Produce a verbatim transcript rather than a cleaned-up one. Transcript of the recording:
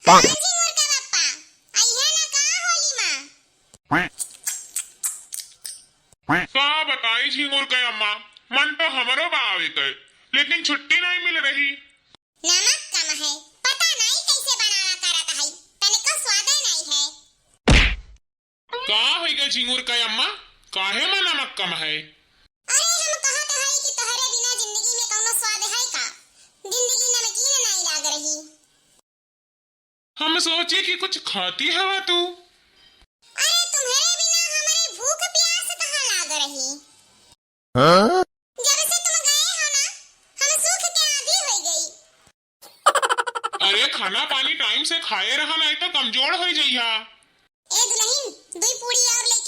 का झिंगुर के पप्पा, अइहे ना का होली मा? का बताई झिंगुर के अम्मा, मन तो हमरो बा आवे के, लेकिन छुट्टी नहीं मिल रही। नमक कम है, पता नहीं कैसे बनावा करत है, तनिको स्वादे नहीं है। का होइगा झिंगुर के अम्मा, काहे मा नमक कम है? अरे हम कहत है कि तोहरे बिना जिंदगी में कौनो स्वाद है का? जिंदगी नमकीन नहीं लाग रही। हम सोचे कि कुछ खाती हवा तू। अरे तुम्हरे बिना हमरी भूख प्यास कहाँ लाग रही? हाँ? जब से तुम गए हो ना, हम सूख के आधी हो गई। अरे खाना पानी टाइम से खाए रहा, नहीं तो कमजोर हो जइहा। ए दुल्हन, दुई पूड़ी और ले